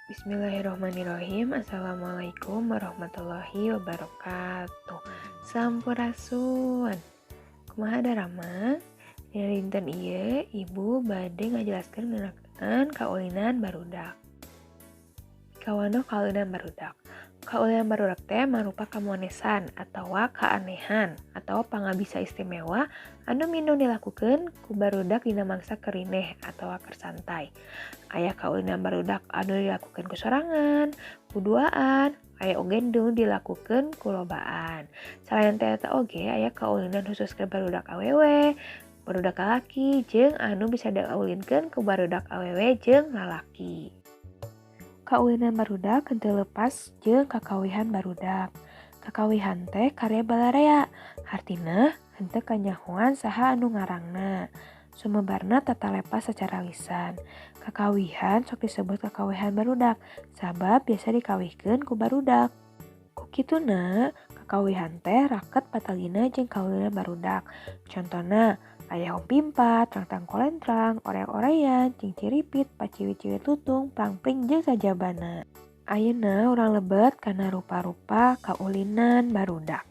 Bismillahirrahmanirrahim. Assalamualaikum warahmatullahi wabarakatuh. Sampurasun. Kumaha darama? Dina dinten ieu ibu bade ngajelaskeun ngeunaan kaulinan barudak. Kawanoh kaulinan barudak. Kaulinan barudak teh marupa kamonesan atawa kaanehan atawa pangabisa istimewa anu mindung dilakukeun ku barudak dina mangsa kerineh atawa keur santai. Aya kaulinan barudak anu dilakukeun ku sorangan, ku duaan, aya oge nu dilakukeun ku lobaan. Salain teh eta oge aya kaulinan khusus keur barudak awewe, barudak lalaki, jeung anu bisa diulinkeun ku barudak awewe jeung lalaki. Kaulinan barudak henteu lepas jeung kakawihan barudak. Kakawihan teh karya balarea, hartina henteu kanyahoan saha anu ngarangna. Sumebarna tatalepas secara lisan. Kakawihan sok disebut kakawihan barudak sabab biasa dikawihkeun ku barudak. Ku kituna, kakawihan teh raket patalina jeung kaulinan barudak. Contona aya hompimpa, trangtang kolentrang, oreng-oreyan, cingciripit, paciwit-ciwit lutung, plangpling jeung sajabana. Ayeuna urang lebet kana rupa-rupa kaulinan barudak.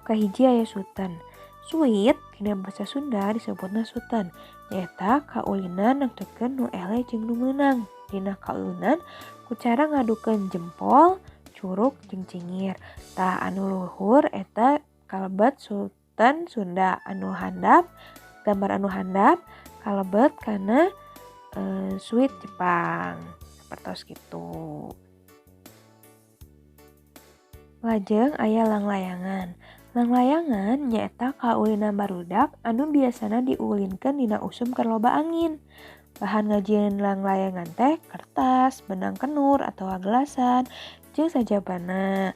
Kahiji aya suten. Suit dina basa Sunda disebutna suten, nyaeta kaulinan nangtukeun nu eleh jeung nu meunang. Dina kaulinan ku cara ngadukeun jempol, curug jeung cingir. Tah anu luhur eta kalebet suten Sunda, anu handap gambar anu handap kalebet kana suit Jepang sapertos kitu. Lajeng aya langlayangan. Langlayangan nyaeta kaulinan barudak anu biasana diulinkeun dina usum keur loba angin. Bahan ngajieun langlayangan teh kertas, benang kenur atawa gelasan jeung sajabana.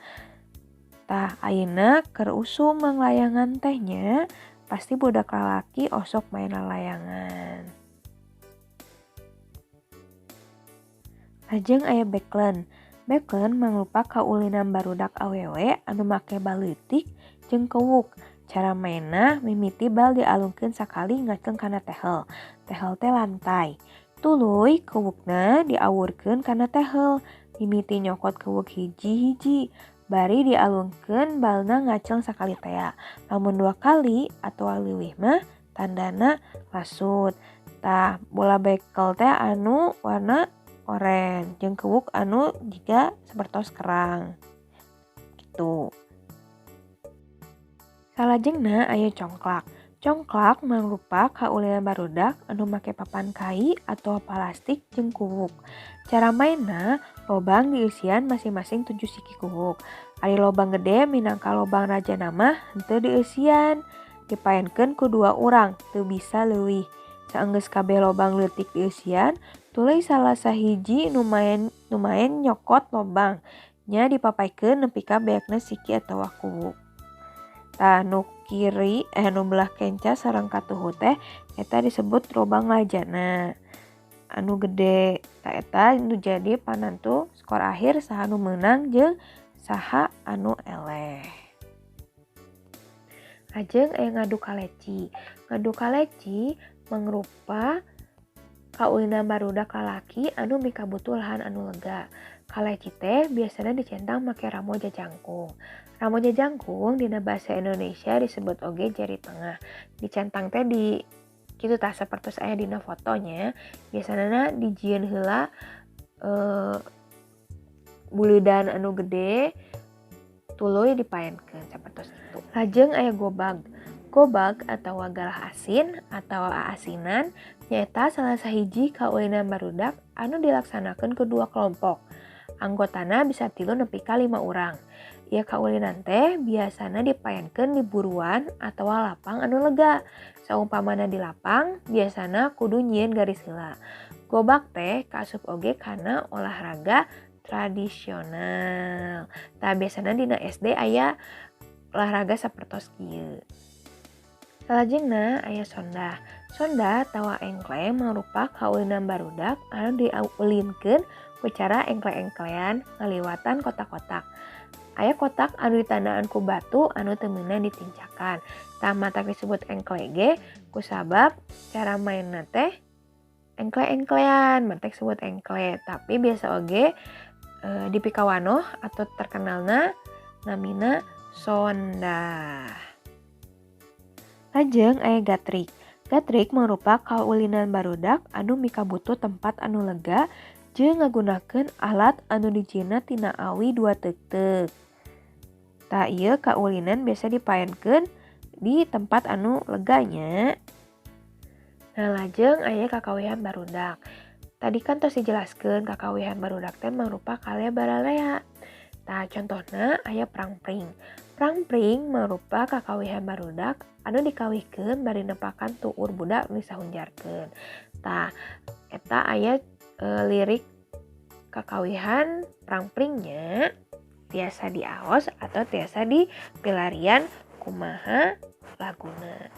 Tah ayeuna keur usum manglayangan teh nya pasti budak lalaki osok main lalayangan. Lajeng aya beklen. Beklen mangrupa kaulinan barudak awewe anu make bal leutik jeung kewuk. Cara mainna mimiti bal dialungkeun sakali ngaceng kana tehel. Tehel teh lantai. Tuluy kewukna diawurkeun kana tehel. Mimiti nyokot kewuk hiji-hiji. Bari dialungkeun balna ngaceng sakali tea. Lamun 2 kali atawa leuwih mah tandana lasut. Tah bola bekel teh anu warna oranye jeung kewuk anu jiga sapertos kerang. Gitu. Salajengna aya congklak. Congklak mangrupa kaulinan barudak anu make papan kai atawa plastik jeung kuwuk. Cara mainna lobang dieusian masing-masing 7 siki kuwuk. Ari lobang gede minangka lobang rajana mah henteu dieusian. Dipaenkeun ku 2 urang, teu bisa leuwih. Saenggeus kabeh lobang leutik dieusian, tuluy salah sahiji nu maen nyokot lobang nya dipapaikeun nepi ka beakna siki atawa kuwuk. Tah nu kiri nu belah kenca sareng katuhu teh eta disebut lobang lajana. Anu gede tah eta nu jadi panantu skor akhir saha nu meunang jeung saha anu eleh. Lajeng aya ngadu kaleci. Ngadu kaleci mangrupa kaulinan barudak lalaki anu mikabutuh lahan anu lega. Kaleci teh biasana dicentang make ramo jajangkung. Ramo jajangkung dina bahasa Indonesia disebut oge jari tengah. Dicentang teh di kitu tah sapertos aya dina fotonya. Biasana dijieun heula bulidan anu gede tuluy dipaenkeun sapertos kitu. Lajeng aya gobag. Gobag atawa galah asin atawa aasinan nyaeta salah sahiji kaulinan barudak anu dilaksanakeun ku 2 kelompok. Anggotana bisa 3 nepi ka 5 urang. Ieu kaulinan teh biasana dipaenkeun di buruan atawa lapang anu lega. Saumpamana di lapang biasana kudu nyieun garis heula. Gobag teh kaasup oge kana olahraga tradisional. Tah biasana dina SD aya olahraga sapertos kieu. Salajengna aya sondah. Sondah atawa engkle mangrupa kaulinan barudak anu diulinkeun ku cara engkle-engklean ngaliwatan kotak-kotak. Aya kotak anu ditandaan ku batu anu teu meunang ditincakan. Tah matak disebut engkle ge kusabab cara mainna teh engkle-engklean, matek sebut engkle, tapi biasa oge dipikawanoh atau terkenalna namina sondah. Lajeng aya gatrik. Gatrik mangrupa kaulinan barudak anu mikabutuh tempat anu lega jeung ngagunakeun alat anu dijieunna tina awi dua teuk-teuk. Tah ieu kaulinan biasa dipaenkeun di tempat anu lega nya. Nah, lajeng aya kakawihan barudak. Tadi kan tos dijelaskeun kakawihan barudak teh mangrupa kalea baralea. Tah contohna aya prangpring. Prangpring mangrupa kakawihan barudak anu dikawihkeun bari nepakan tuur budak nu disahunjarkeun. Tah eta aya lirik kakawihan prangpringnya tiasa diaos atau tiasa dipilarian kumaha laguna.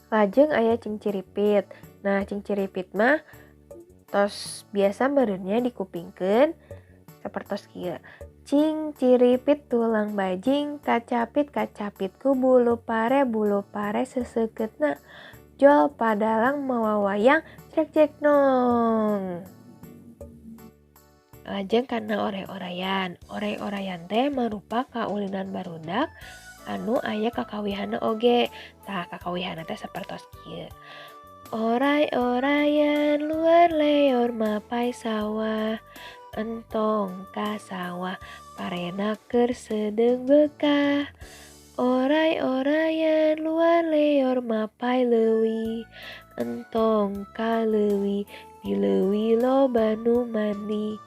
Lajeng aya cingciripit. Nah, cingciripit mah tos biasa meureunnya dikupingkeun sapertos kieu. Cingciripit tulang bajing kacapit kacapit ku bulu pare seuseuketna jol padalang mawa wayang cek cek nong. Lajeng kana oray-orayan. Oray-orayan teh mangrupa kaulinan barudak anu aya kakawihanna oge. Tah kakawihanna teh sapertos kieu. Oray-orayan luar leor mapai sawah, entong ka sawah parena keur sedeung bekah. Oray-orayan luar leor mapai leuwi, entong ka leuwi di leuwi loba nu mandi.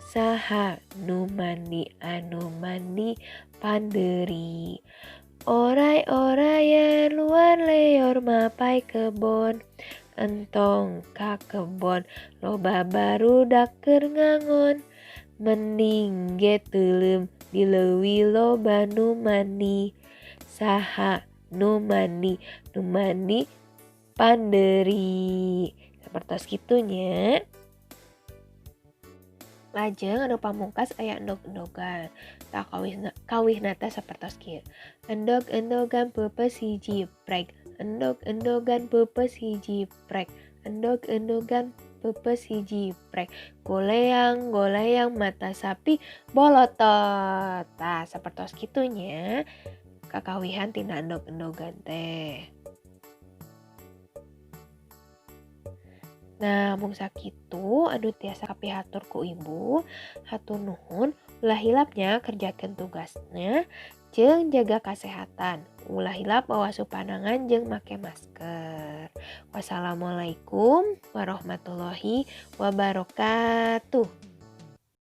Saha nu mandi anu mandi panderi. Oray-orayan luar leor mapai kebon, entong ka kebon loba barudak keur ngangon. Mending ge teuleum di leuwi loba nu mandi. Saha nu mandi nu mandi panderi. Sapertos kitu nya. Lajeng anu pamungkas aya endog-endogan. Tah kawihna teh sapertos kieu. Endog-endogan peupeus hiji prek, endog-endogan peupeus hiji prek, endog-endogan peupeus hiji prek. Goleang goleang mata sapi bolotot. Tah sapertos kitu nya kakawihan tina endog-endogan teh. Nah, mung sakitu anu tiasa kapihatur ku ibu, hatur nuhun, ulah hilapnya kerjakeun tugasnya jeung jaga kasehatan. Ulah hilap bawa supanangan jeung make masker. Wassalamualaikum warahmatullahi wabarakatuh.